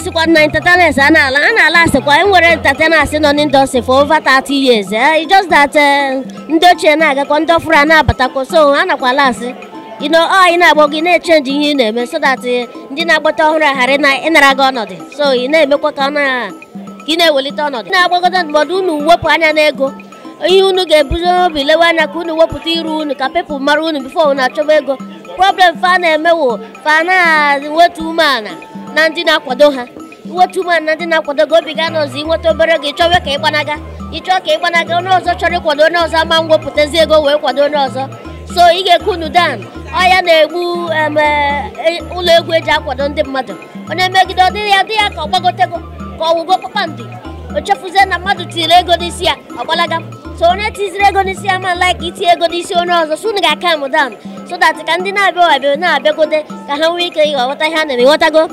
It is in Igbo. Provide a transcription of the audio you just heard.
Sikwa na entertainers a na-ala a na-ala asịkwa enwere entertainers nọ n'industry for over 30 years. It's just that ndị ochie na-agakwa, ndị ọfụrụ a na-abatakwa, so ha nakwa ala asị. Ọ ị na-agbọ gị na-echange ihe ị na-eme so that ndị na-agbata ọhụrụ ghara ịnara gị ọnọdụ, so ị na-emekwa ka ọ na ka ị na-ewelite ọnọdụ na-agbagodo ndụmọdụ. Unu wepụ anya n'ego ihe unu ga-ebuzo obi lewe anya ka unu wepụta iru unu ka people mara unu before unu achọba ego. Problem fa na-emewo fa na-wetu umeala na ndị na-akwado ha, iwetu umeala na ndị na-akwado gị, obi ga-anọzi inweta obere ego, ịchọwe ka ịgbanaga, ịchọọ ka ịgbanaga. Onye ọzọ chọrọ ịkwado onye ọzọ ama mwepụtazi ego wee kwado onye ọzọ, so ị ga-ekwu unu dan ọ ya na-egbu ụlọ egwu eji akwado ndị mmadụ. Onye megide ọ dịghị ya dị ya ka ọ gbagotego ka ọ wụgo kpakpando, o chefuzie na mmadụ tiri ego n'isi ya, ọ gbalaga. So onye tiziri ego n'isi ya ma like itinye ego n'isi onye ọzọ, so unu ga-calm down so that ka ndị na-abịa abịa na-abịagode ka ha nwee ike ịghọta ihe a na-eme, ịghọtago.